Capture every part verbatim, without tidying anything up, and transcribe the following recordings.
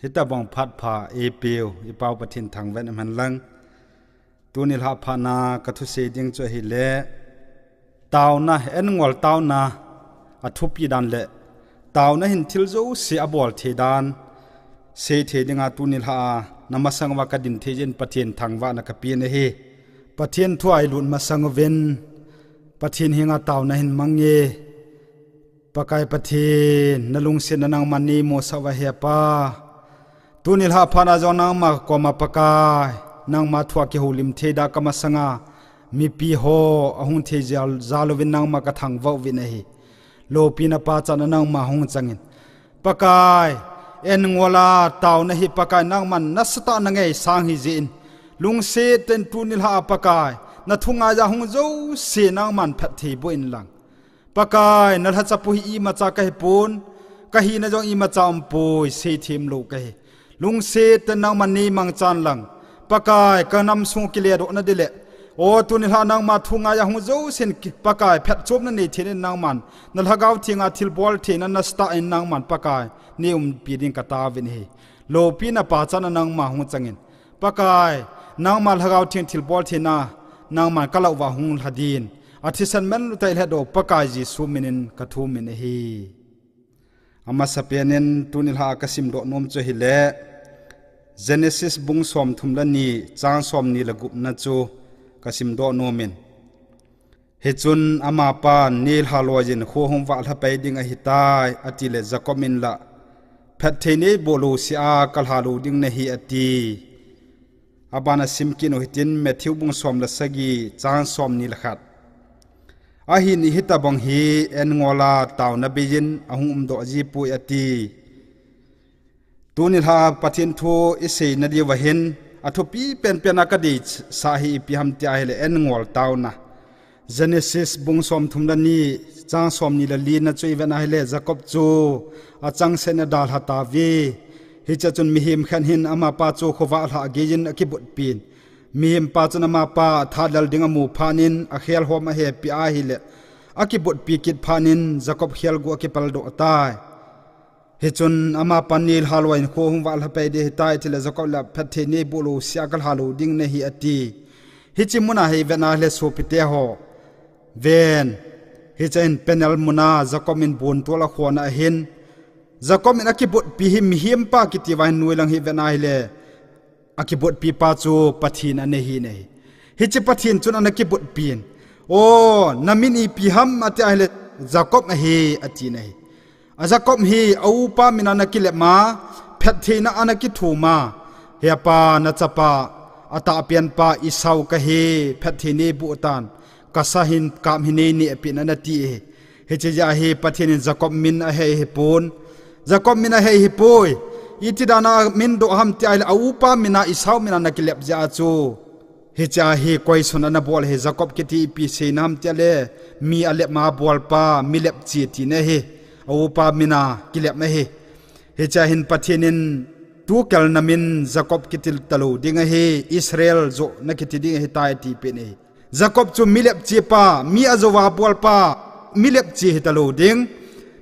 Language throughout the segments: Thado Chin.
Hitobang phat pha eipeu i Pau Pathen thangvah in umhen lang. Tuni lhah phat na ka thusei ding chu ahile, taona, en ngol taona a thupi dan le taona hin thil jouse a bol thei dan sei thei dinga tuni lhah a na masang uva ka din thei jeh in Pathen thangvahna ka pe ahi. Pathen thu a i lut masang uvin Pathen henga taona hin mang e. Pakai Pathen, na lungsetna nangman nei musah uva he Pa. Tuni lhah phat na jong nangma koma Pakai, nangma thu a kihoulim thei da ka masanga mipi ho ahung thei jal, jal uvin nangma ka thangvah uvin ahi. Loupina pachatna nangma hung changin. Pakai, en ngol a taona hi Pakai nangman nasatah a na ngaisang ahi jeh in. Lungset tah in tuni lhah a Pakai, na thu ngaiya hung jouse nangman phatthei boh in lang. Pakai, na lhachapu hi imacha ka hi pon, ka hina jong imacha um poi, seithem lou ka hi. Lungset tah in nangman nei mangchan lang. Pakai, ka nam sung kiledohna ding le. O, tuni lhah nangma thu ngaiya hung jousen ki-, Pakai, phatchomna nei thei in nangman. Na Lhagao Thenga thilbol theina nasatah in nangman Pakai, nei umpi ding ka taovin ahi. Loupina pachatna nangma hung changin. Pakai, nangma Lhagao Theng thilbol theina, nangman ka lah uva hung lha din. A thisan manlu tah in lhadoh Pakai Jesu minin ka thum in ahi. Amasapen in tuni lhah a ka simdoh nom chu ahile, Genesis bung somthum le ni, chang somni le gupna chu ka simdoh nom in. Hichun amapan, Neilhah loiyin kho hung vahlha pai ding ahitai, ati le Jacob in la, phatthei neiboh lou sea ka lha lou ding nahi, ati. Abana simkit u hitin, Matthew bung som le sagi, chang somni le khat. Ahin hitobang hi en ngol a taona beiyin ahung umdoh jipoi, ati. Tuni lhah Pathen thu i seina diuva hin, a thupi penpen a ka deisah hi ipi ham tia ahile en ngol taona. Genesis bung somthum le ni, chang somni le lina chu i vet a ahile Jacob chu a changseh in a dalha tauve. Hichea chun mihem khat hin amapa chu khovah lhah geiyin a kibotpin. Mihem pa chun amapa that lel ding amu phat in a khel hom a hepi ahile a kibotpi kit phat in Jacob khel gu a kipaldoh tai. Hichun amapan Neilhah loiyin kho hung vahlha pai ding ahitai, ati le Jacob la, phatthei neiboh lou sea ka lha lou ding nahi, ati. Hiche muna hi vet a ahile sopite ho. Ven. Hiche hin Peniel muna Jacob in bontol a khona ahin. Jacob in a kibotpi hi mihem pa kiti uva hin noilang hi vet a ahile. A kibotpi pa chu Pathen ana hi ahi. Hiche Pathen chun ana kibotpin. O, na min ipi ham ati ahile Jacob ahi, ati ahi. A Jacob hi a upa mina ana kilep ma, phattheina ana kithum a. He pa, na chapa, a tahpen pa Esau ka hi, phatthei neiboh tan. Ka sa hin kap hi neineh peh in ana ti ahi. Hiche jeh a hi Pathen in Jacob min ahei hipon. Jacob min ahei hipoi. Iti dan a min doh ham tia ahile a upa mina Esau mina ana kilep jeh a chu. Hiche a hi question ana bol ahi, Jacob kiti ipi seina ham tia le mi alep ma bolpa, mi lepche tina ahi. A upa mina kilep ahi. Hiche a hin Pathen in tukel na min Jacob kiti talou ding ahi, Israel joh na kiti ding ahitai ati peh in ahi. Jacob chu mi lepche pa, mi ajouva bolpa, mi lepche hitalou ding.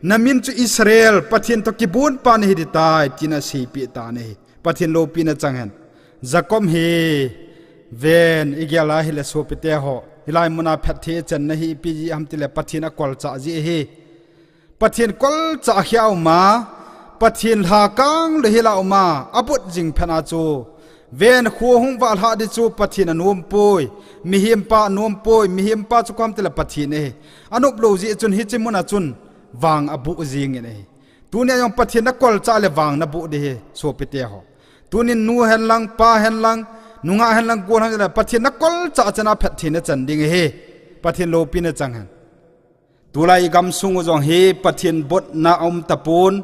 Na min chu Israel, Pathen toh kibon pa nahi ding tai, tin aseipeh tan ahi. Pathen loupina chang hen. Jacob hi ven igel a ahile sopite ho. Hilai muna phatthei chan nahi ipi jeh ham tile Pathen akolchah jeh ahi. Pathen kolchah khia uma, Pathen lhakang le hila uma, abot jing phat a chu. Ven kho hung vahlha ding chu Pathen anom poi, mihem pa anom poi, mihem pa chu koi ham tile Pathen ahi. Anop lou jeh chun hiche muna chun vang aboh jing in ahi. Tunia jong Pathen nakolchah le vang naboh ding ahi, sopite ho. Tunin nu hen lang, pa hen lang, nungah hen lang, gol hen lang, Pathen nakolchah chan a phatthei nachan ding ahi. Pathen loupina chang hen. Tulai i gamsung u jong hi Pathen botna aum tapon,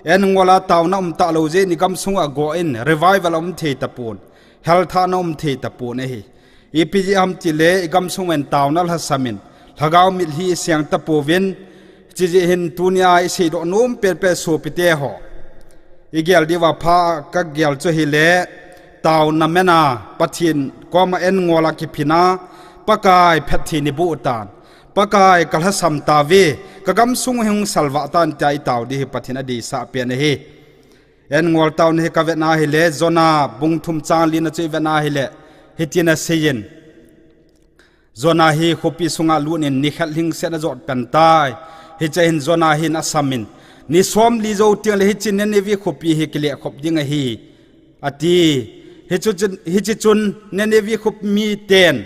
en ngol a taona um talou jeh in i gamsung a go in revival aum thei tapon, helthahna um thei tapon ahi. Ipi jeh ham tile i gamsung in taona lhasam in, lhagao mitlhi i seng tapouvin, hiche jeh hin tunia i seidoh nom penpen sopite ho. I gel diuva pha ka gel chu ahile, taona mena Pathen koma en ngol a kiphin a, Pakai phatthei neiboh tan. Pakai ka lhasam tauve, ka gamsung hi hung salvah tan tia i tao ding hi Pathen adeisah pen ahi. An ngol tauna hi kavet na hile, Jonah bung thum chang li na chu ivet na hile, hitin aseiyin, Jonah hi khopi sunga lut in nikhat lhingset ajot pen tai. Hiche hin Jonah hin asam in, ni som li jou teng le hiche Nineveh khopi hi kile khop ding ahi, ati. Hichu chun, hiche chun Nineveh khopi miten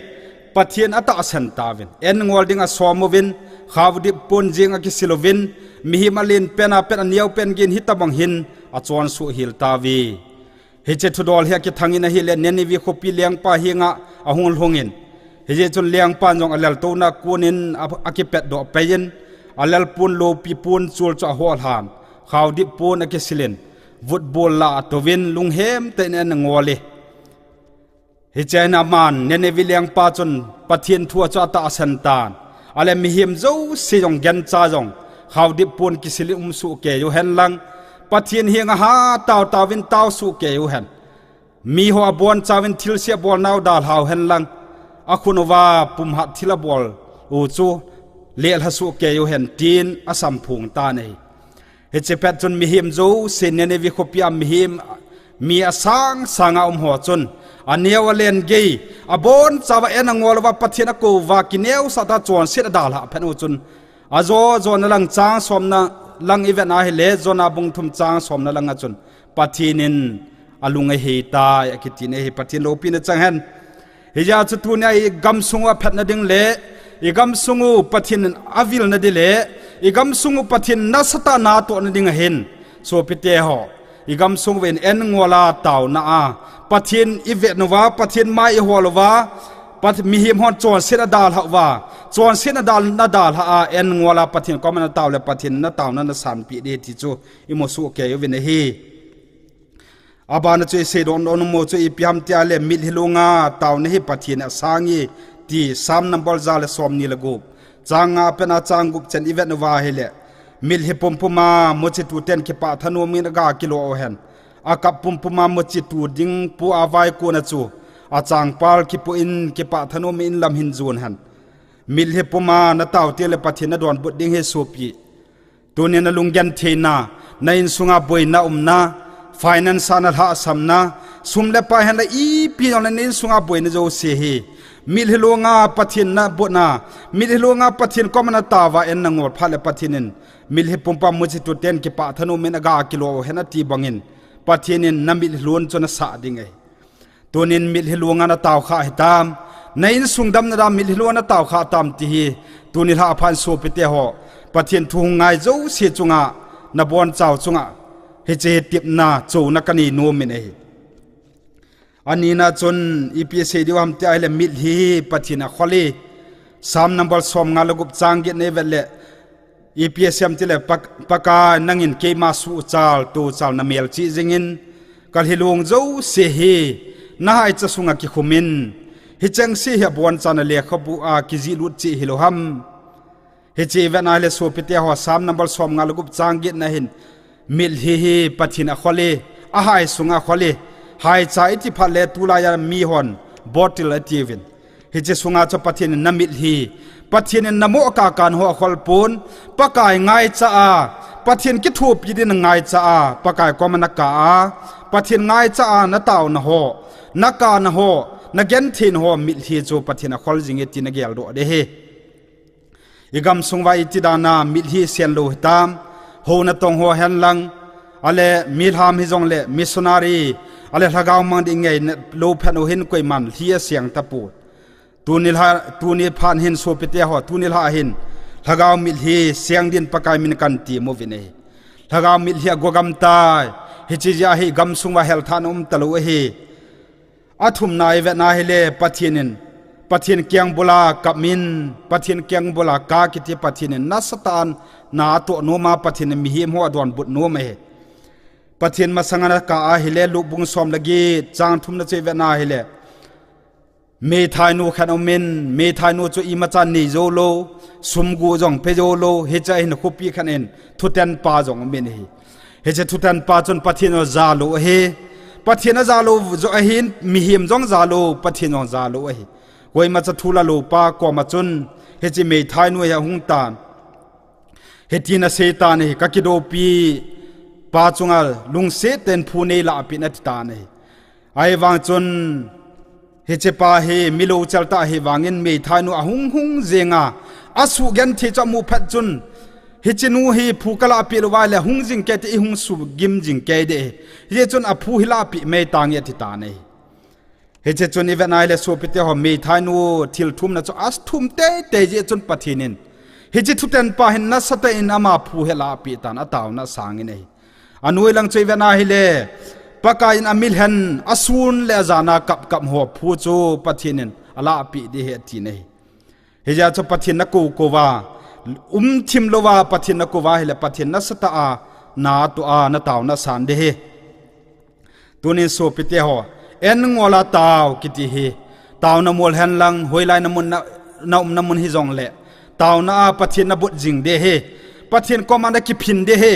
Pathen atahsan tauvin, an ngol ding asom uvin, khaodip pon jeng akisil uvin, mihem alen pen a pen aneo pen gin hitabang hin achonsuh hel tauve. Hiche thudol hi akithang in ahile Nineveh khopi lengpa henga ahung lhung in, hijeh chun lengpan jong alel touna kon in a, akipet doh pei in, alel pon loupi pon chul chu ahol han, khaodip pon akisil in, vutbol lah a atouvin lunghem tah in an angol e. Hiche hin aman Nineveh lengpa chun Pathen thu a chu atahsan tan. Ale mihem jouse jong, gancha jong, khaodip pon kisil in um soh kei u hen lang, Pathen henga hatah tah uvin tao soh kei u hen. Miho abonchauvin thilse abolnau dalhau hen lang, akhut uva pumhat thil abol u chu lelha soh kei u hen, tin asam phong tan ahi. Hiche pet chun mihem jouse, Nineveh khopi a mihem, mi asang sanga um ho chun, aneo alen gei, abonchauva an angol uva, Pathen akou uva, kineosah tah a chonset adalhah phat u chun, ajo jona lang chang somna lang ivet na hile, Jonah bung thum chang somna lang a chun, Pathen in alung ahei tai, akiti na hi Pathen loupina chang hen. Hijeh a chu tunia igamsung u aphatna ding le, igamsung u Pathen in avilna ding le, igamsung u Pathen nasatah a natohna ding ahin, sopite ho, igamsung uvin an ngol a taona a, Pathen ivet uva, Pathen mai ihol uva, Pat-, mihem hon chonset adalhah uva, chonset adal, nadalhah a, an ngol a Pathen koma natao le Pathen in nataona nasanpeh ding ti chu imu soh kei uvin ahi. Abana chu isei don don u chu ipi ham tia le, mitlhi lunga taona hi Pathen in asang e, ti Psalm number ja le somni le gup, chang nga a pat a chang gup chan ivet uva hile, mitlhi pumpum a muchi tu ten kipah thanom in aga kilo u hen. Akap pumpum a muchi tu ding pu a vaikon a chu, achangpal kipoh in kipah thanom in lam hin jon hen. Mitlhi pum a natao teng le Pathen nadonbut ding ahi sopi. Tunin nalunggentheina, na insunga boina umna, finance a nalhahsamna, sum le pai henlang ipi jong le na insunga boina jouse hi, mitlhi lunga Pathen nabotna, mitlhi lunga Pathen koma nataova an nangol phat le Pathen in, mitlhi pumpum a muchi tu ten kipah thanom in aga kilo hen ati bangin, Pathen in namitlhi lung chu nasah ding ahi. Tunin mitlhi lunga natao kha hitam, na insung damna dia mitlhi lunga natao kha tam ti hi, tuni lhah phat in sopite ho, Pathen thu hung ngai jouse chunga, nabonchau chunga, hiche hi tepna, chouna kanei nom in ahi. Anina chun, ipi asei diu ham tia hile mitlhi hi Pathen akhol e. Psalm number somnga le gup chang get na ivet le, ipi asei em tile, Pak-, Pakai nangin keima suhchal, tohchal namelchih jingin, kalhi long jouse hi, nahaicha sunga kikhumin, hichengse hi abonchan lekhabu a kijihlut cheh hilou ham. Hiche ivet na hile sopite ho, Psalm number somnga le gup chang get na hin, mitlhi hi Pathen akhol e, ahai sunga akhol e, haicha iti phat le tulai a mihon bottle atiuvin. Hiche sunga chu Pathen in namitlhi, Pathen in namoh kahkah ho akhol pon, Pakai ngaicha a, Pathen kithopi din ngaicha a, Pakai koma nakah a, Pathen ngaicha a nataona ho, nakahna ho, nagentheina ho mitlhi chu Pathen akhol jing e ti nageldoh ding ahi. Igamsung uva iti dan a mitlhi sen lou hitam, hou natong ho henlang, ale milham hijongle missionary, ale lhagao mang ding ngei lou phat u hin koiman lhi aseng tapon. Tuni lha, tuni phat hin sopite ho, tuni lhah hin lhagao mitlhi seng din Pakai min kanti uvin ahi. Lhagao mitlhi agogam tai, hiche jeh a hi gamsung uva helthahna umtalou ahi. Athumna ivet na hile Pathen in, Pathen kengbul a kap in, Pathen kengbul a kap kiti Pathen in nasatah a natoh nom a Pathen in mihem ho adonbut nom ahi. Pathen masanga nakah ahile Luke bung som le get chang thumna chu ivet na hile, meithainu khat aumin, meithainu chu imacha nei joulou, sum gu jong pejoulou, hiche a hin khopi khat in thutanpa jong aumin ahi. Hiche thutanpa chun Pathen ajalou ahi. Pathen ajalou joh ahin, mihem jong jalou, Pathen jong jalou ahi. Koimacha thu laloupa koma chun, hiche meithainu hi ahung tan. Hitin aseitan ahi, kakidoupi pa chunga lungset tah in phu nei lahpeh in ati tan ahi. Ahivang chun, hiche pa hi milou chel tah ahi vangin meithainu ahung hung jeng a, asugenthei chu amu phat chun, hiche nu hi phu kalahpeh lou uva ahile hung jing kei te, ihung sugim jing kei ding ahi. Hijeh chun aphu hi lahpeh mai tange ati tan ahi. Hiche chun ivet a ahile sopite ho, meithainu thil thumna chu athum teitei jeh chun Pathen in hiche thutan pa hin nasatah in ama phu hi alahpeh tan, ataona sangin ahi. Anoi lang chu ivet a ahile, Pakai in amilhen, asun le ajan a kapkap ho phu chu Pathen in alahpeh ding ahi atin ahi. Hijeh chun Pathen nakou kou uva, umthim louva Pathen nakou uva ahile Pathen nasatah a natoh a nataona san ding ahi. Tunin sopite ho, en ngol a tao kiti hi, taona mol hen lang, hoilai namun na, naumna mun hijongle, taona a Pathen nabot jing ding ahi, Pathen koma nakiphin ding ahi.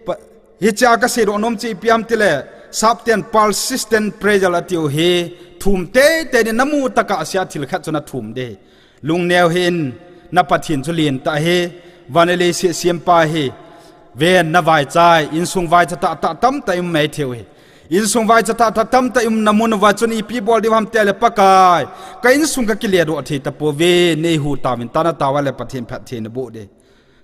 Pa, hichea kaseidoh nom chu ipi ham itile, sapten persistent prayer atiu hi, thum teitei in namu tokah sea thil khat chu nathum ding ahi. Lungneo hih in, na Pathen chu lentah ahi, van le leiset sempa ahi. Ven, navaicha, insung vaicha tahtah tamtah i um mai thei u ahi. Insung vaicha tahtah tamtah i umna mun uva chun ipi bol diu ham itile, Pakai, ka insung kakiledoh thei tapouve, neihu tauvin tia natao a ahile Pathen phatthei naboh ding.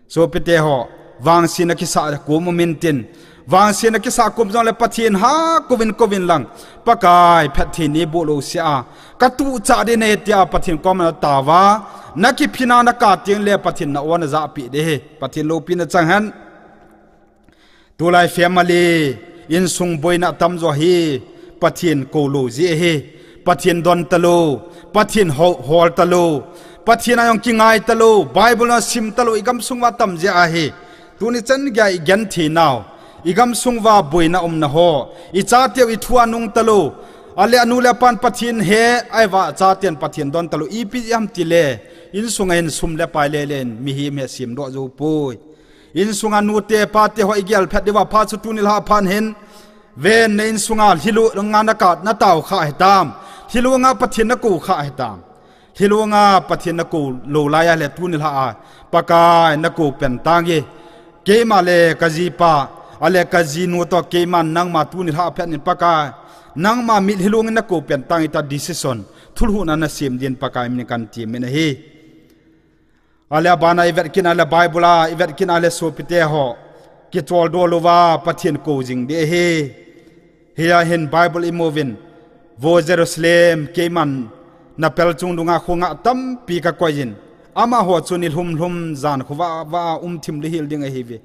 Sopite ho, vangsetna kisah kum um intin, vangsetna kisah kum jongle Pathen ha kouvin kouvin lang, Pakai, phatthei neiboh lou sea, katuhchah ding ahi tia Pathen koma natao a, nakiphin a nakap tengle Pathen in na-o najahpeh ding ahi. Pathen loupina chang hen. Tulai family, insung boina atamjo hi, Pathen koulou jeh ahi, Pathen don talou, Pathen ho, hol talou, Pathen a jong kingai talou, Bible jong sim talou, igamsung uva atam jeh ahi. Tuni chan geiya igenthei nau, igamsung uva boina umna ho, ichateu ithu a nung talou, ahile anu le apan Pathen he, ahivang achaten Pathen don talou, ipi jeh ham itile, insunga hin sum le pai lele in mihem hi asemdoh jou poi. Insunga nute pate ho igel phat diuva pha chu tuni lhah phat hin, ven, na insunga lhilunga nakap natao kha hitam, lhilunga Pathen nakou kha hitam. Lhilunga Pathen nakou lou lai ahile tuni lhah a, Pakai, nakou pen tange. Keima le kajipa, ahile kajinu toh keiman nangma tuni lhah phat in, Pakai, nangma mitlhi lungin nakou pen tange tia decision, thulhuhna nasem din Pakai min in kantemin ahi. Ahile abana ivet kit a ahile Bible a ivet kit a ahile sopite ho, kicholdo louva Pathen kou jing ding ahi. Hia hin Bible imuvin, Vo Jerusalem, keiman napel chung dunga kho ngah tampi kakoiyin, amaho chu nilhum lhum jan khovah vah a umthim lhihel ding ahiuve.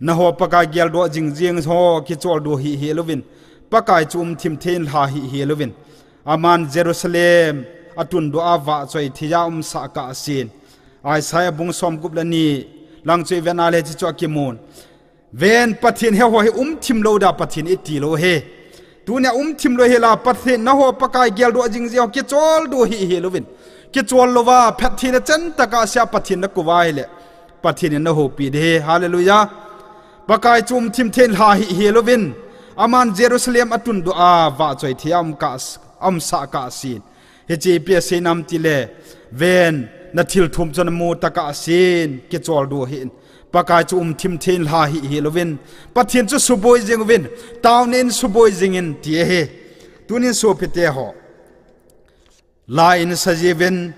Nangho Pakai geldoh jing jing ho kicholdo hih hel uvin, Pakai chu umthim thei in lha hih hel uvin. Aman Jerusalem atundoh a vahchoi thei a umsah kahsen, Isaiah bung somgup le ni lang chu ivet a ahile hiche chu akimun. Ven, Pathen, hiho hi umthim lou dia Pathen iti lou ahi. Tunia umthim lou hel a Pathen, nangho Pakai geldoh jing jing ho kicholdo hih hel uvin, kichol louva phattheina chan tah a sea Pathen nakou uva ahile, Pathen in nahoupi ding ahi. Hallelujah. Pakai chu umthim thei in lha hih hel uvin, aman Jerusalem atundoh a vahchoi thei a um kah, umsah kahsen. Hiche ipi asei nam itile, ven, nathil thum chu namu tokah sen, kicholdo hih in, Pakai chu umthim thei in lha hih hel uvin, Pathen chu suboi jing uvin, taona in suboi jing in ti ahi. Tunin sopite ho, la in sajiuvin,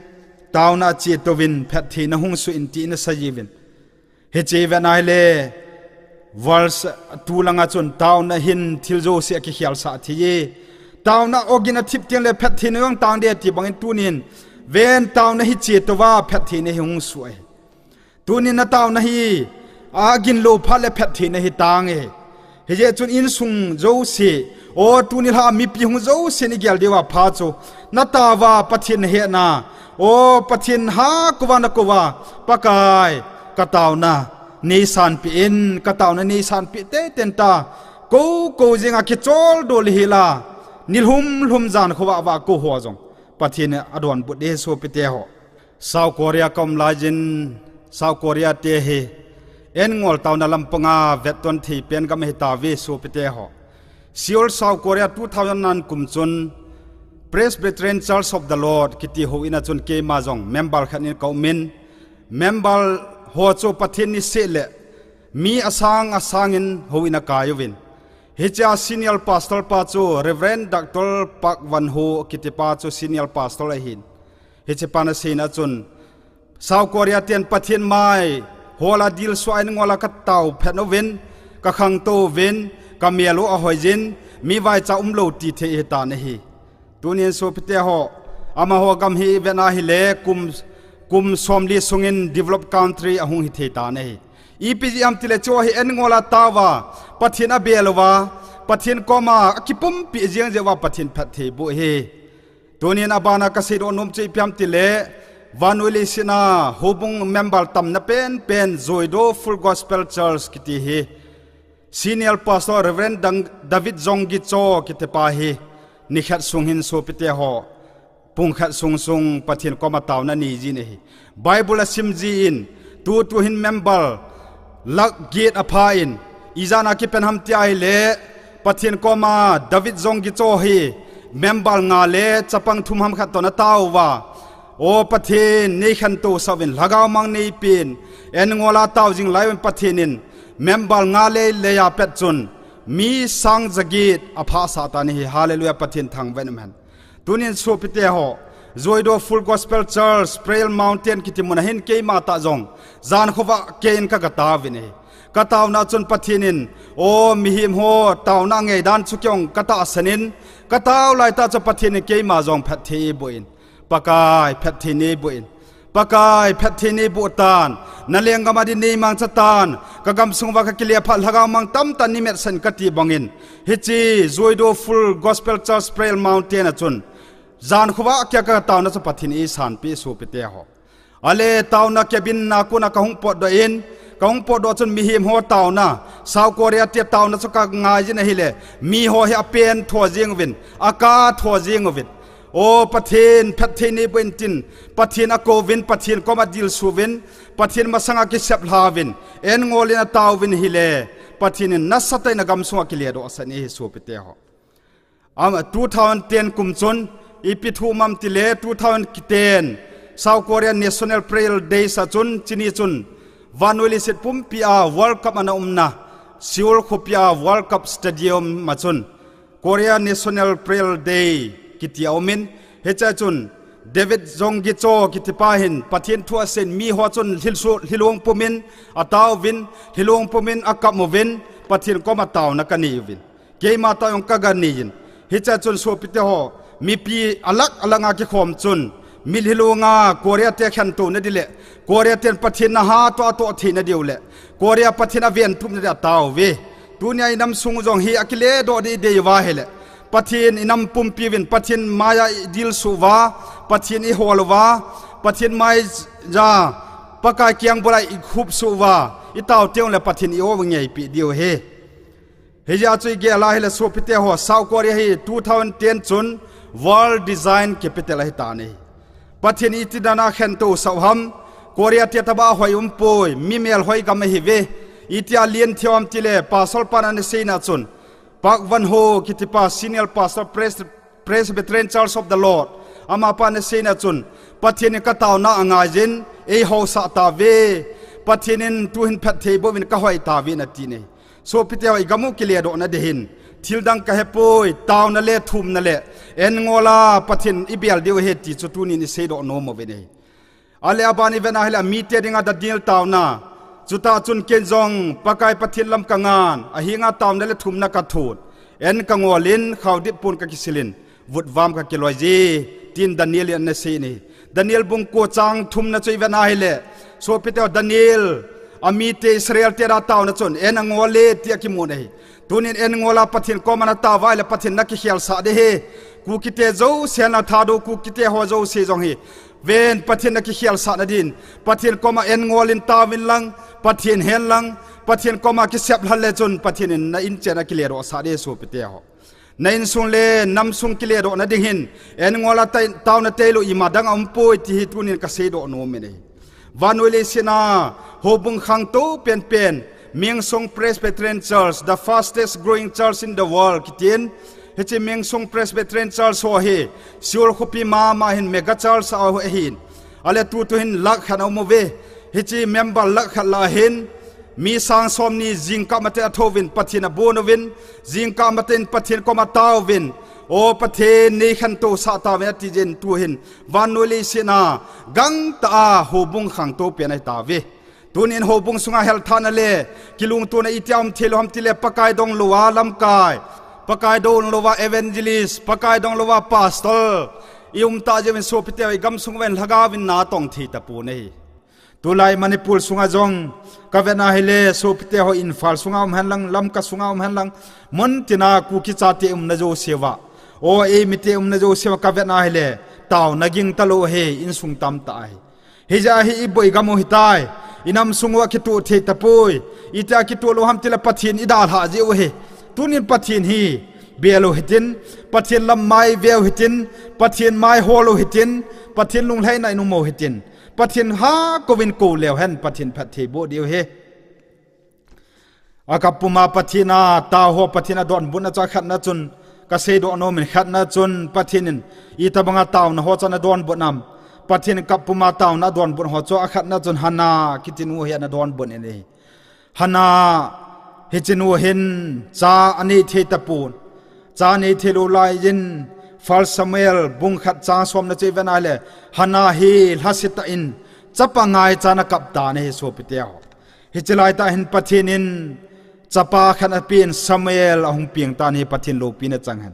taona a chetouvin, phattheina hung suh in tin sajiuvin. Hiche ivet a ahile, verse two langa chun taona hin thil jouse akikhelsah thei e. Taona ogin athip tengle phattheina jong tang ding ati bangin tunin, ven, taona hi chetouva phattheina hi hung suh ahi. Tunin nataona hi agin lou phat le phattheina hi tang e. Hijeh chun insung jouse, o tuni lha mipi hung jousen igel diuva pha chu, nataova Pathen nahetna, o Pathen ha kouva nakouva, Pakai, kataona neisanpeh in, kataona neisanpeh teitei in tia, kou kou jenga kicholdo lhihel a, nilhum lhum jan khovah vah kou ho jong Pathen in adonbut ding ahi sopite ho. South Korea kaum laiyin, South Korea te hi, en ngol taona lampanga vetton thei pen gam ahitauve sopite ho. Seoul, South Korea, two thousand nine kum chun Presbyterian Church of the Lord kiti houin a chun keima jong member khat in kaumin, member ho chu Pathen niseh le Mi asang asangin houin akai uvin. Hichea senior pastor pa chu Reverend Doctor Park Van Ho kitipa chu senior pastor ahin. Hichepan aseina chun, South Korea ten Pathen mai hall a dilsuh a in ngola katao phat uvin, kakhangtou uvin, kamel u ahoiyin, mi vaicha umlou ti thei hitan ahi. Tunin sopite ho, amaho gam hi ivet a hile kum, kum somli sungin developed country ahung hithei tan ahi. Ipi jeh ham tile chuhi in ngola taova, Pathen abel uva, Pathen koma akipumpi jeng jeh uva Pathen phattheiboh ahi. Tunin abana kaseidoh nom chu ipi ham tile, vannoi leiset a houbung member tamna penpen Joido Full Gospel Church kiti hi Senior Pastor Reverend David Jonggi Cho kitipa hi nikhat sung hin sopite ho, pungkhat sungsung Pathen koma taona aneijin ahi. Bible asimjin, tutu hin member lakh get aphan, ijat a kipen ham tia ahile, Pathen koma David Jonggi Cho hi member nga le chapang thum ham khat toh ana taouva, O Pathen, neikhantousah uvin, lhagao mang neipen, in ngola tao jing lai uvin Pathen in member nga lei leiya pet chun mi sang jaget aphasah tan ahi. Hallelujah, Pathen thangvah in umhen. Tunin sopite ho, Joido Full Gospel Church, Prayer Mountain kiti muna hin keima tah jong, jan khovah keiin kagataovin ahi. Kataona chun Pathen in, O mihem ho taona ngeidan chu keiin katahsan in, katao laitah chu Pathen in keima jong phatthei eiboh in. Pakai, phatthei neiboh in. Pakai, phatthei neiboh tan. Nalenggam a din neimangcha tan. Kagamsung uva kakile phat lhagao mang tamtah in neimetsah in kati bangin, hiche Joido Full Gospel Church Prayer Mountain a chun, jan khovah keiya kataona chu Pathen in eisanpeh sopite ho. Ale taona cabin a kona kahung potdoh in, kahung potdoh chun mihem ho taona, South Korea te taona chu kangaijin ahile, miho hi apen tho jeng uvin, akah tho jeng uvin. O Pathen, phatthei neiboh in tin, Pathen akouvin, Pathen koma adilsuh uvin, Pathen masanga akiseplha uvin, in ngolin ataovin ahile, Pathen in nasatah in agamsunga akiledohsah in ahi sopite ho. Ama two thousand ten kum chun, ipi thu um am tile two thousand ten, South Korea National Prayer Days a chun, chuni chun, vannoi leiset pumpi a World Cup ana umna, Seoul khopi a World Cup Stadium a chun, Korea National Prayer Day kiti aumin, hichea chun, David Jonggi Cho kitipa hin, Pathen thu aseiyin miho chun lhilsu, lhilong pumin, ataovin, lhilong pumin, akap uvin, Pathen koma taona kanei uvin. Keima tah jong kaganei in. Hichea chun sopite ho, mipi alakh alakh a kikhom chun, mi lhilong a Korea te khantouna ding le, Korea ten Pathen na hatoh atoh theina diu le, Korea Pathen aventupna dia ataouve. Tunia inam sung jong hi akiledoh ding idei uva ahile, Pathen inam pumpi uvin, Pathen maiya idilsuh uva, Pathen ihol uva, Pathen maiya, Pakai kiang bula ikhupsuh uva, itao teng le Pathen in eingaipi diu ahi. Hijeh a chu igel a ahile sopite ho, South Korea hi two thousand ten chun World Design Capital ahitan ahi. Pathen in iti dan a akhantousah u ham, Korea te tobang ahoi umpoi, mi melhoi gam ahiuve, itia len thei u ham tile, Pastor pan ana seina chun, Park Van Ho kitipa Senior Pastor Pres-, Presbyterian Church of the Lord, amapan ana seina chun, Pathen in kataona angaiyin, eihaosah tauve, Pathen in tuhin phattheiboh uvin kahoi tauvin atin ahi. Sopite ho, igam u kiledohna ding hin, thildang kahepoi, taona le thumna le, in ngola Pathen ibel diu ahi ti chu tunin iseidoh nom uvin ahi. Ale aban ivet a ahile mite dinga Daniel taona, chutah chun ken jong Pakai Pathen lam kangan, ahenga taona le thumna kathon, in kangolin, khaodip pon kakisilin, vutvam kakiloije, tin Daniel in ana seiyin ahi. Daniel bung ko chang thumna chu ivet a ahile, sopite ho, Daniel, amite Israel te dia taona chun, in angole ti akimun ahi. Tunin in ngola Pathen koma nataouva ahile Pathen nakikhelsah ding ahi. Kukite jouse henlang Thadou Kukite ho jouse jong hi, ven, Pathen nakikhelsahna din, Pathen koma in ngolin taovin lang, Pathen hen lang, Pathen koma kiseplhah le chun Pathen in na inchen akiledohsah ding ahi sopite ho. Na insung le namsung kiledohna ding hin, in ngola tai, taona tailou ima dang aumpoi ti hi tunin kaseidoh nom in ahi. Vannoi leiset a houbung khangtou penpen, Myengsong Presbyterian Church, the fastest growing church in the world kitin, hiche Myengsong Presbyterian Church ho hi, Seoul khopi mama hin mega church ahin, ale tutu hin lakh khat aum uve, hiche member lakh khat lah a hin, Mi sang somni jingkah matah a athouvin Pathen abonuvin, jingkah matah in Pathen koma ataovin, O Pathen, neikhantou sah tauvin ati jeh in tuhin vannoi leiset a gangtah a houbung khangtou pen ahitauve. Tunin houbung sunga helthahna le kilungtona itia um theilou ham tile Pakai dong louva lamkai, Pakai dong louva evangelist, Pakai dong louva pastor ium tah jeh uvin sopite ho, igamsung uvin lhagaovin na atong thei tapon ahi. Tulai Manipur sunga jong kavet na hile sopite ho, Imphal sunga um henlang, Lamka sunga um henlang, muntina Kuki chate umna jouseuva, O, eimite umna jouseuva kavet na hile taona ging talou ahi, insung tamtah ahi. Hijeh a hi iboi gam u hitai, inam sung uva kitoh thei tapoi. Itia kitoh lou ham tile Pathen idalhah jeh u ahi. Tunin Pathen hi bel u hitin, Pathen lam mai veu hitin, Pathen mai hol u hitin, Pathen lunglhaina in um u hitin, Pathen ha kouvin kou leu hen Pathen phatthei boh diu ahi. Akap puma Pathen a tao ho, Pathen adonbutna chu akhatna chun, kaseidoh nomin khatna chun Pathen in itobanga taona ho chu ana donbut nam, Pathen in kap puma taona adonbut ho chu akhatna chun Hannah kitinu hi ana donbut in ahi. Hannah hichenu hin cha anei thei tapon. Cha anei theilou laiyin First Samuel bung khat chang somna chu ivet na hile, Hannah hi lhasetah in chapa ngaichan akap tan ahi sopite ho. Hiche laitah hin Pathen in chapa khat apen, Samuel ahung peng tan ahi, Pathen loupina chang hen.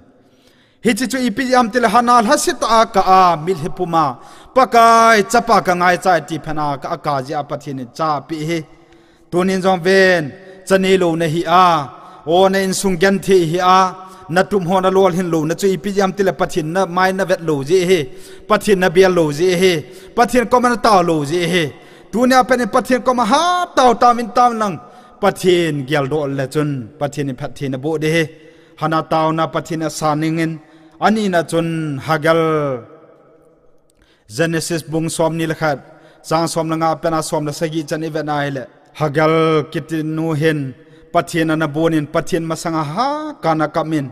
Hiche chu ipi jeh ham tile Hannah lhasetah a akah a, mitlhi puma Pakai, chapa kangaicha e ti phat a akah jeh a Pathen in cha apeh ahi. Tunin jong ven, cha neilou nahi a, O, na insung genthei ahi a, natup ho nalolhin louna chu ipi jeh ham tile Pathen namai navet lou jeh ahi, Pathen nabel lou jeh ahi, Pathen koma natao lou jeh ahi. Tunia pat in Pathen koma hatao taovin, taovin lang, Pathen geldoh le chun Pathen in phatthei naboh ding ahi. Hannah taona Pathen in asan dingin, anina chun Hagar, Genesis bung somni le khat, chang som le nga a pat a som le sagi chan ivet na hile, Hagar kitinu hin Pathen ana bonin, Pathen masanga Hagar ana kap in,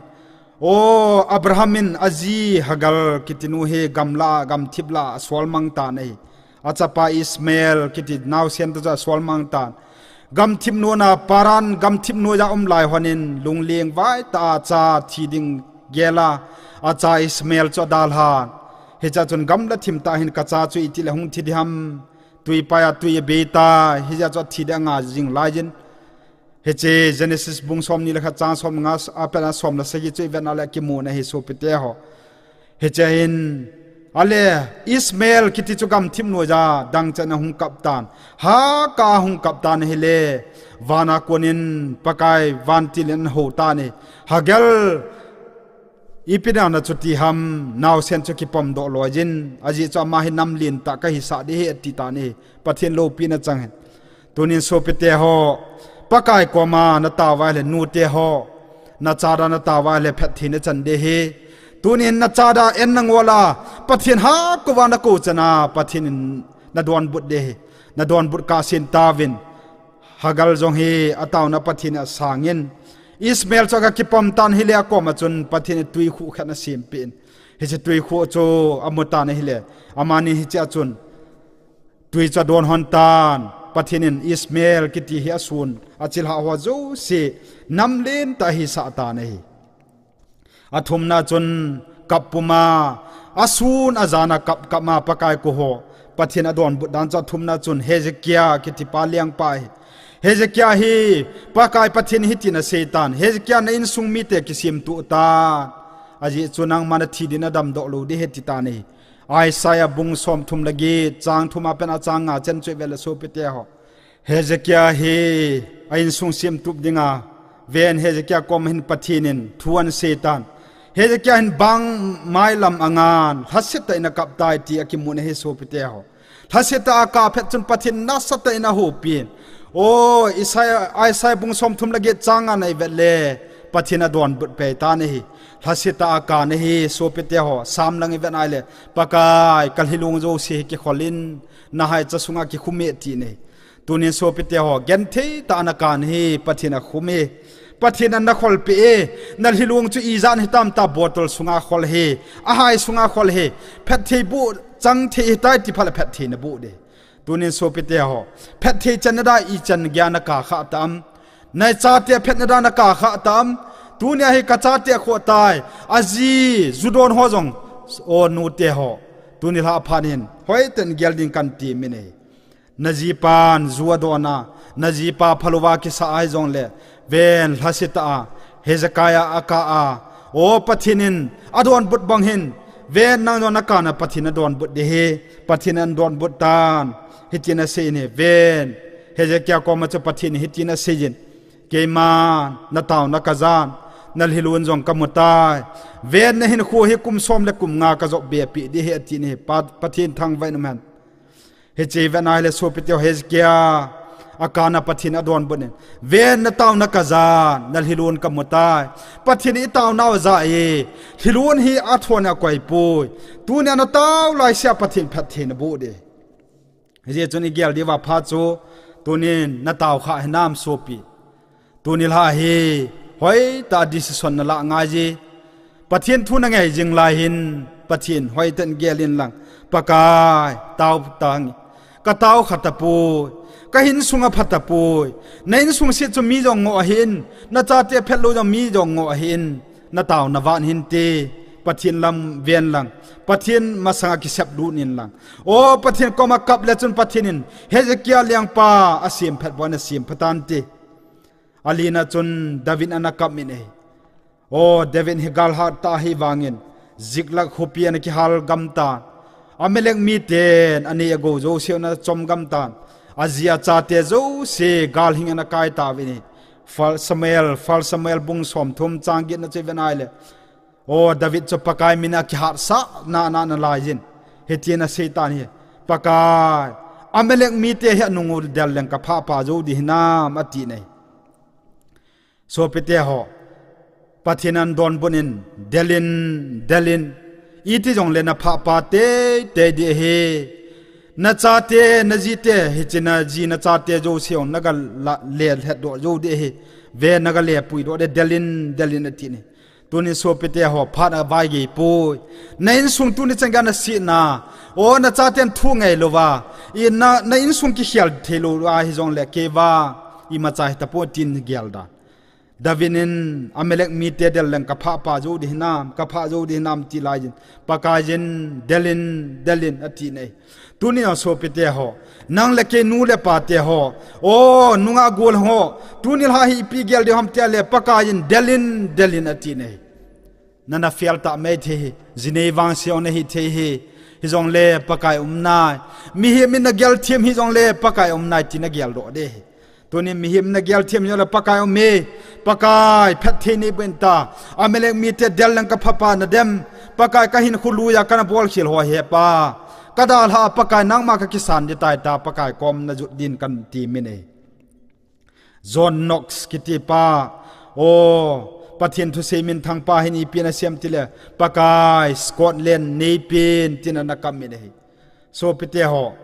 O, Abraham in aji Hagar kitinu hi gamlah, gamthip lah a asolmang tan ahi. Achapa Ishmael kiti naosen toh chu asolmang tan. Gamthip nona, Paran gamthip noiya um lai lhonin, lungleng vaitah a cha thi ding gel a, acha Ishmael chu adalhan. Hichea chun gamla thim tah hin kacha chu itile hung thi ding ham, tuipai a tui abei tai, hijeh a chu athi ding anga jing laiyin. Hiche Genesis bung somni le khat chang som nga a pat a som le sagi chu ivet na le kimu na ahi sopite ho. Hichea hin, ale, Ishmael kiti chu gamthip noiya dangchah in ahung kap tan. Hagar ahung kap tan ahile, vana konin Pakai vantil in ahou tan ahi. Hagar, ipi nana chuti ham, naosen chu kipomdoh loiyin, ajeh chu ama hi namlen tah kahisah ding ahi ati tan ahi. Pathen loupina chang hen. Tunin sopite ho, Pakai koma nataova ahile, nute ho, nachada nataova ahile phatthei nachan ding ahi. Tunin nachada en nangol a, Pathen hakou va nakou chan a, Pathen in nadonbut ding ahi. Nadonbut kahsen tauvin. Hagar jong hi ataona Pathen in asangin, Ishmael chu aga kipom tan ahile akoma chun Pathen in twikhuh khat asempeh in. Hiche twikhuh chu amu tan ahile, amani hichea chun twi chu adon lhon tan, Pathen in Ishmael kiti hi asun, achilhah ho jouse namlen tah ahisah tan ahi. Athumna chun kap puma, asun ajan a kap kap ma Pakai kou ho, Pathen adonbut dan chu athumna chun Hezekiah kiti pa lengpa ahi. Hezekiah hi Pakai Pathen in hitin asei tan, Hezekiah, na insung mite kisemtoh tan, ajeh chu nangma nathi ding nadamdoh lou ding ahi ati tan ahi. Isaiah bung somthum le get, chang thum a pat a chang nga chan chu ivet le sopite ho, Hezekiah hi a insung semtup dinga, ven, Hezekiah koma hin Pathen in thu ana sei tan. Hezekiah hin bang mailam angan, lhasetah in akap tai ti akimun ahi sopite ho. Lhasetah a akap phat chun Pathen in nasatah in ahoupin. O, Isaiah, Isaiah bung somthum le get chang nga na ivet le, Pathen in adonbut pei tan ahi. Lhasetah a akap ahi sopite ho, Sam lang ivet na ahile, Pakai, kalhilung jouse hi kikhol in, nahaicha sunga kikhum e ati ahi. Tunin sopite ho, genthei tah a nakap ahi, Pathen in akhum e. Pathen in nakholpeh e, nalhilung chu ijat hitam tia bottle sunga khol ahi, ahai sunga khol ahi, phatthei boh chang thei hitai ti phat le phatthei naboh ding. Tunin sopite ho, phatthei channa dia ichan geiya nakap kha tam? Nachate phatna dia nakap kha tam? Tunia hi kachate khoh tai, aji, ju don ho jong, o nute ho, tuni lha phat hin hoitah in gel ding kahin ti mine. Najipan ju adon a, najipa phalouva kisa ahi jongle, ven lhasetah a, Hezekiah akap a, o Pathen in adonbut bang hin, ven nang jong nakap na Pathen adonbut ding ahi, Pathen adonbut tan, hitin asei in ahi, ven, Hezekiah koma chu Pathen in hitin asei in, keima, nataona kajan, nalhilun jong kamu tai, ven nahinkho hi kum som le kum nga kajop be peh ding ahi atin ahi, Pa-, Pathen thangvah in umhen. Hiche vet nai le sopite ho, Hezekiah akap na Pathen adonbut in, ven nataona kajan, nalhilun kamu tai. Pathen in itaonau ajah e, lhilun hi athon a akoipoi. Tunia natao laisea Pathen phatthei naboh ding. Hijeh chun igel diuva pha chu, tunin natao kha hinam sopi. Tuni lha hi, hoitah a decision nalah ngai ji. Pathen thu nangai jing lai hin, Pathen hoitah in gel inlang, Pakai, tao tange. Katao kha tapoi, kahinsung apha tapoi. Na insung set chu mi jong ngoh ahin, nachate phatlou jong mi jong ngoh ahin, nataona vang hinte, Pathen lam ven lang, Pathen masanga kiseplut inlang. O Pathen koma kap le chun Pathen in, Hezekiah lengpa asemphat bou ana semphat tante. Alina chun David ana kap in ahi. O David hi gal hat tah ahi vangin, Ziklag khopi ana kihal gam tan. Amalek miten anei agou jouse ana chom gam tan. Aji achate jouse gal hing ana kai tauvin ahi. First Samuel, First Samuel bung somthum chang get na chu ivet nai le, o David chu Pakai mina kihatsah na, na, nalai jin. Hitin asei tan ahi. Pakai, Amalek mite hi anung u del leng kaphah pah jou ding hinam atin ahi. Sopite ho, Pathen adonbut in, del in, del in, iti jongle naphah pah teitei ding ahi. Nachate, najite, hiche naji nachate jouse jong naga la, le lhetdoh jou ding ahi. Ven naga lepui doh ding, del in, del in atin ahi. Tunin sopite ho, phat avaigei poi. Na insung tuni chan geiya naset na, o nachaten thu ngailouva, i na, na insung kikhel theilou ahi jongle kei vang imacha hitapoi tin gel dan. David in Amalek mite del leng kaphah pah jou ding hinam, kaphah jou ding hinam ti laijin, Pakaiyin, del in, del in atin ahi. Tunin sopite ho, nang le kei nu le pate ho, o nungah gol ho, tuni lha hi ipi gel diu ham tile, Pakaiyin, del in, del in atin ahi. Nana fail tah mai thei hi, jinei vangse nahi thei hi, hijongle Pakai um nai. Mihem in nagel them hijongle Pakai um nai ti nageldoh ding ahi. Tunin mihem nagel them jongle Pakai um e, Pakai phatthei neiboh in ta, Amalek mite del leng kaphah pah nadem, Pakai kahinkho luiya kana bolkhel ho hepa, kadalhah a Pakai nangma kakisan ding tai ta, Pakai kom najot din kahin ti mine. John Knox kitipa, o, Pathen thusei minthang pa hin ipi ana sem tile, Pakai, Scotland neipen tin ana kap mine ahi. Sopite ho,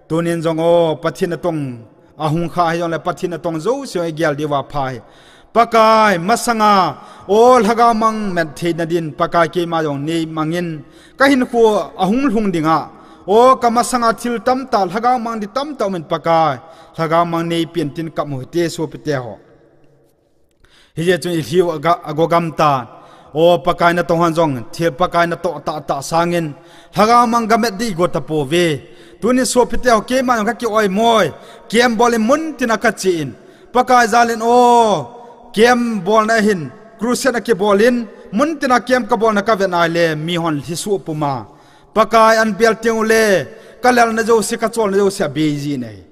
tunin jong o, Pathen natong ahung kha hijongle Pathen natong jouse igel diuva pha ahi. Pakai, masanga, o, lhagao mang mat theina din, Pakai keima jong neimangin, kahinkho ahung lhung dinga, o, kamasanga thil tamtah, lhagao mang ding tamtah umin Pakai, lhagao mang neipen tin kap u hite sopite ho. Hijeh chun ilhiu aga, ago gam tan. O Pakai natong hon jong, thil Pakai natoh tahtah sangin, lhagao mang gamat ding igo tapouve. Tunin sopite ho, keima jong kaki oimoi. Camp bol in muntina kache in, Pakai jalin o, camp bolna hin, crusade akibol in, muntina camp kabolna kavet nai le, mihon lhisoh puma, Pakai an bel teng ule, kalelna jouse, kacholna jouse abei jin ahi.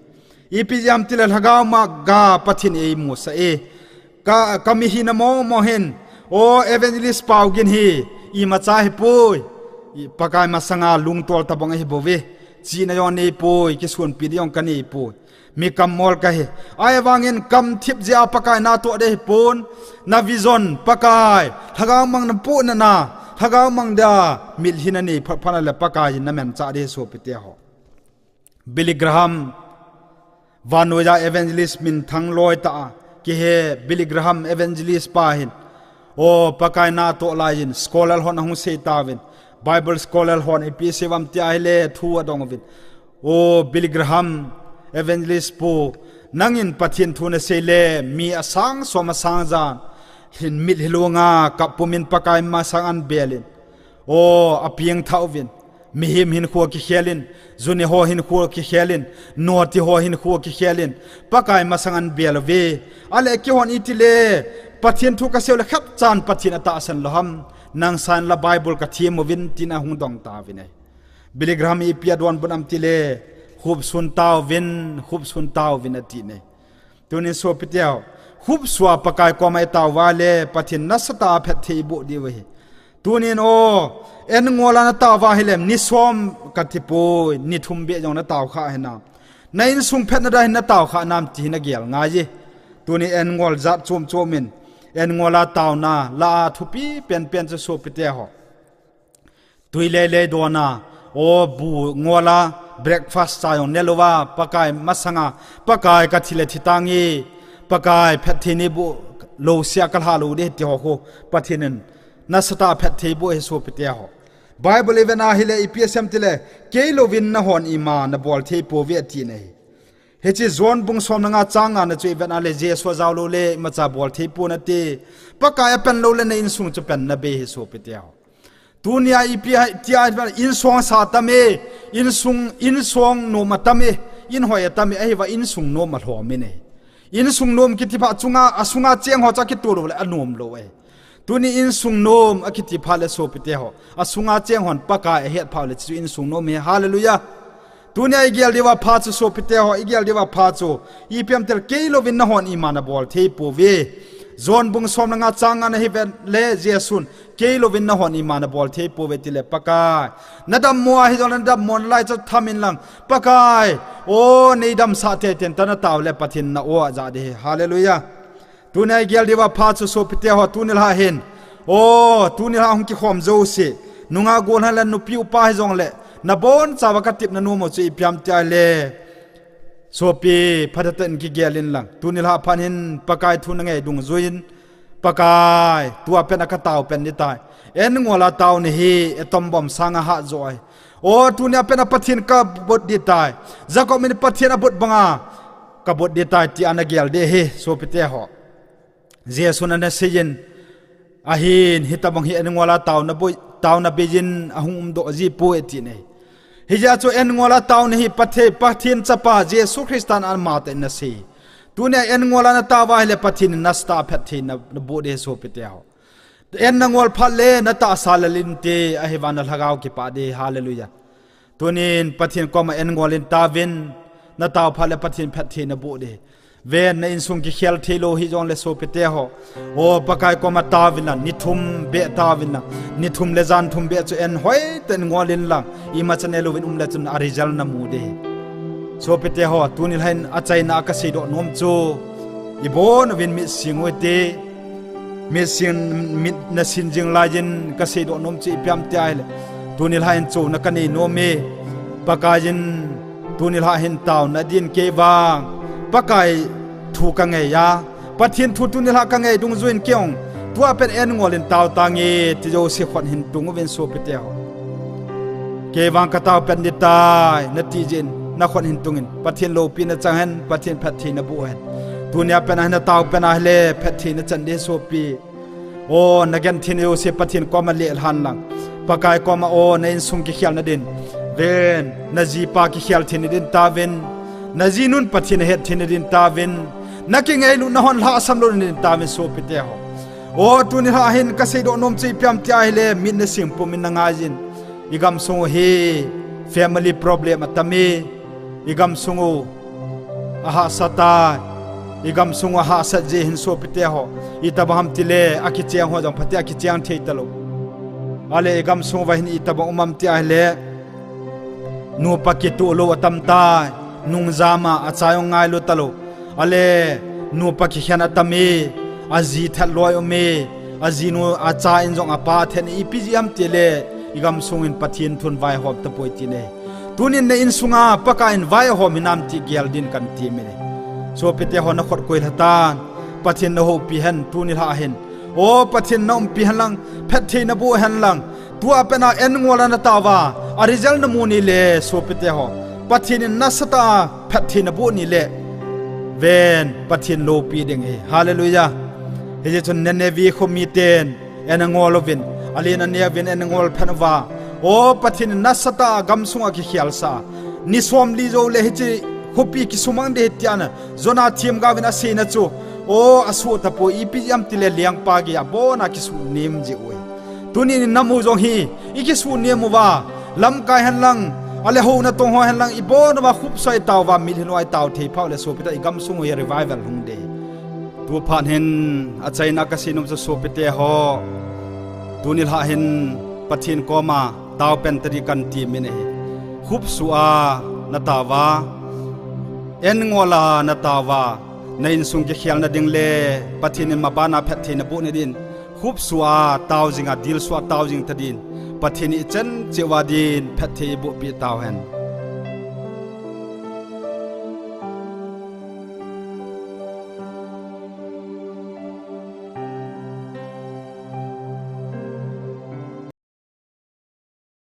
Ipi jeh ham tile lhagao mang a Pathen in eimusah e. Ka, kamihina momo hin, o Evangelist Paugin hi, imacha ahipoi. I Pakai masanga lungtol tabang ahibouve. Chihna jong neipoi, kisonpi ding jong kaneipoi. Mi kammol kahi. Ahivangin kamthip jeh a Pakai natoh ding ahipon. Na vision, Pakai, lhagao mang napohnana, lhagao mang dia mitlhi nanei phatphat nale Pakaiyin namanchah ding ahi sopite ho. Billy Graham, vannoiya evangelist minthang loi tah a kihe Billy Graham evangelist pa hin, o Pakai natoh laiyin scholar hon ahung sei tauvin, Bible scholar hon ipi asei uvem tia ahile thu adong uvin. O Billy Graham, Evangelist Pu, nangin Pathen thu nasei le mi asang som asang jan hin mitlhi lunga kap pumin Pakai masang anbel in. O, apiang tha uvin. Mihem hinkho kikhel in, juni ho hinkho kikhel in, noti ho hinkho kikhel in, Pakai masang anbel uve. Ale kihon iti le, Pathen thu kasei u le khat chan Pathen atahsan lou ham. Nang san la Bible kathem uvin tin ahung dong tauvin ahi. Billy Graham ipi adonbut em iti le, khupsun tauvin, khupsun tauvin ati ne. Tunin sopite ho, khupsua Pakai koma itao uva le, Pathen nasatah a phatthei iboh diu ahi. Tunin o, en ngol a natao uva ahile, ni som kati poi, ni thum beh jong natao kha hinam. Na insung phatna dia hin natao kha nam ti hi nagel ngai e. Tunin en ngol jat chom chom in, en ngol a taona, la a thupi penpen chu sopite ho. Tui lele dona, o bu ngol a, breakfast cha jong nelouva, Pakai masanga, Pakai kathi le thi tange, Pakai phatthei neiboh lou sea kalha lou ding ti ho khu, Pathen in nasatah a phatthei boh ahi sopite ho. Bible ivet a ahile ipi asei em iti le, kei louvin nahon ima nabol thei pouve ati nahi. Hiche John bung som le nga chang nga na chu ivet a le Jesu ajao lou le imacha bol thei pon ati. Pakai apen lou le na insung chu penna bei ahi sopite ho. Tunia ipi ahi tia insung sa tam e, insung, insung nom atam e, in hoi atam e, ahiva insung nom alhom in ahi. Insung nom kiti phat chunga, asunga cheng ho chu akitoh lou le anom lou ahi. Tuni insung nom akiti phat le sopite ho, asunga cheng hon Pakai ahet phat le chu insung nom ahi. Hallelujah. Tunia igel diuva pha chu sopite ho, igel diuva pha chu, ipi em iti le kei louvin nahon ima nabol thei pouve. John bung som le nga chang nga na ivet le Jesun, kei louvin nahon ima nabol thei pouve ti le Pakai. Nadammo ahi jong le nadammo nalai chu tham in lang. Pakai, o neidamsah teitei in ta natao le Pathen na-o aja ding ahi. Hallelujah. Tunia igel diuva pha chu sopite ho tuni lha hin. O, tuni lha hung kikhom jouse. Nungah gollhang le nupi upa hijong le. Nabonchauva katepna nom u chu ipi em tia ahile. Sopi, phatah tah in kigel in lang. Tuni lha phat hin Pakai thu nangei dungjuiyin. Pakai, tua pen a katao pen ding tai. En ngol a tao nahi, atom bom sanga hah jo ahi. O, tunia pen a Pathen kabot ding tai. Jacob in Pathen abot banga kabot ding tai tia nagel ding ahi, sopite ho. Jesun anaseiyin, ahin, hitobang hi en ngol a taona boi, taona beiyin ahung umdoh ji poi ati nahi. Hijeh chun en ngol a taona hi Pathe-, Pathen Chapa Jesu Christan amatah in anasei. Tunia en ngol a natao uva ahile Pathen in nasatah a phatthei na, naboh ding ahi sopite ho. En nangol phat le natahsa lel inte, ahivangin nalhagao kipah ding ahi. Hallelujah. Tunin Pathen koma en ngol in taovin, natao phat le Pathen phatthei naboh ding ahi. Ven, na insung kikhel thei lou hijong le sopite ho. O Pakai koma taovin lang, ni thum beh taovin lang. Ni thum le jan thum beh chu en hoitah in ngol in lang. Imacha nelouvin um le chun a result namu ding ahi. Sopite ho, tuni lha hin achaina a kaseidoh nom chu. Ibon uvin mit sing u hite. Mit sing, mit nasin jing laiyin kaseidoh nom chu ipi em tia ahile. Tuni lha hin chouna kanei nom e. Pakai in tuni lha hin taona din kei vang. Pakai thu kangei a. Pathen thu tuni lha kangei dungjuiyin kei jong. Tua pen en ngol in tao tange ti jouse khut hin tung uvin sopite ho. Kei vang katao pen ding tai, nati jeh in, nakhut hin tungin, Pathen loupina chang hen, Pathen phatthei naboh hen. Tunia pen a hin natao pen ahile, phatthei nachan ding ahi sopi. O, nagenthei jouse Pathen koma lelhan lang. Pakai koma o, na insung kikhel nadin. Ven, najipa kikhel thei nadin taovin. Najinun Pathen ahet thei nadin taovin. Nakingailut nahon lhahsam lou nadin taovin sopite ho. O, tuni lha hin kaseidoh nom chu ipi em tia ahile, mit nasing pumin nangaiyin. Igamsung u hi family problem atam e, igamsung u ahahsa tai, igamsung u ahahsat jeh hin sopite ho, itobang ham tile akicheng ho jong phatea kicheng thei talou. Ale igamsung uva hin itobang um am tia ahile, nupa kitoh lou atam tai, nungjam a acha jong ngailu talou. Ale, nupa kikhen atam e, aji that loi um e, ajinu acha in jong apa then ipi jeh ham tile, igamsung in Pathen thun vaihom tapoi ti ne. Tunin na insunga Pakai in vaihom hinam ti gel din kan ti mi ne. Sopite ho nakhut koi lhatan, Pathen nahoupi hen, tuni lha hin. O Pathen naumpi hen lang, phatthei naboh hen lang, Tua pena N ngol a nataova, a result namu nile sopite ho, Pathen in nasatah a phatthei naboh nile, ven, Pathen loupi ding ahi. Hallelujah. Hijeh chun Nineveh kho miten N angol uvin, alen aneuvin N angol phat uva, o Pathen in nasatah a gamsunga kikhelsa, ni somli joule hiche khopi kisumang ding ahi tia Jonah themgaovin aseina chu, o, asoh tapoi, ipi jeh ham itile lengpa geiya abona kisuhnem jeh u ahi. Tunin nam u jong hi ikisuhnem uva, lamkai henlang, ale hou natong ho henlang, ibon uva khupsua itaouva, mitlhi lua itao thei phat ule sopite, igamsung u hi revival hung ding ahi. Tuphat hin achaina kasei nom chu sopite ho, tuni lhah hin Pathen koma taopen tadin kanti min ahi. Khupsua nataova, N ngol a nataova, na insung kikhelna ding le Pathen in mabana phatthei naboh nadin, khupsua tao jinga, dilsua tao jing tadin, Pathen in ichan cheh uva din phatthei eibohpeh tauhen.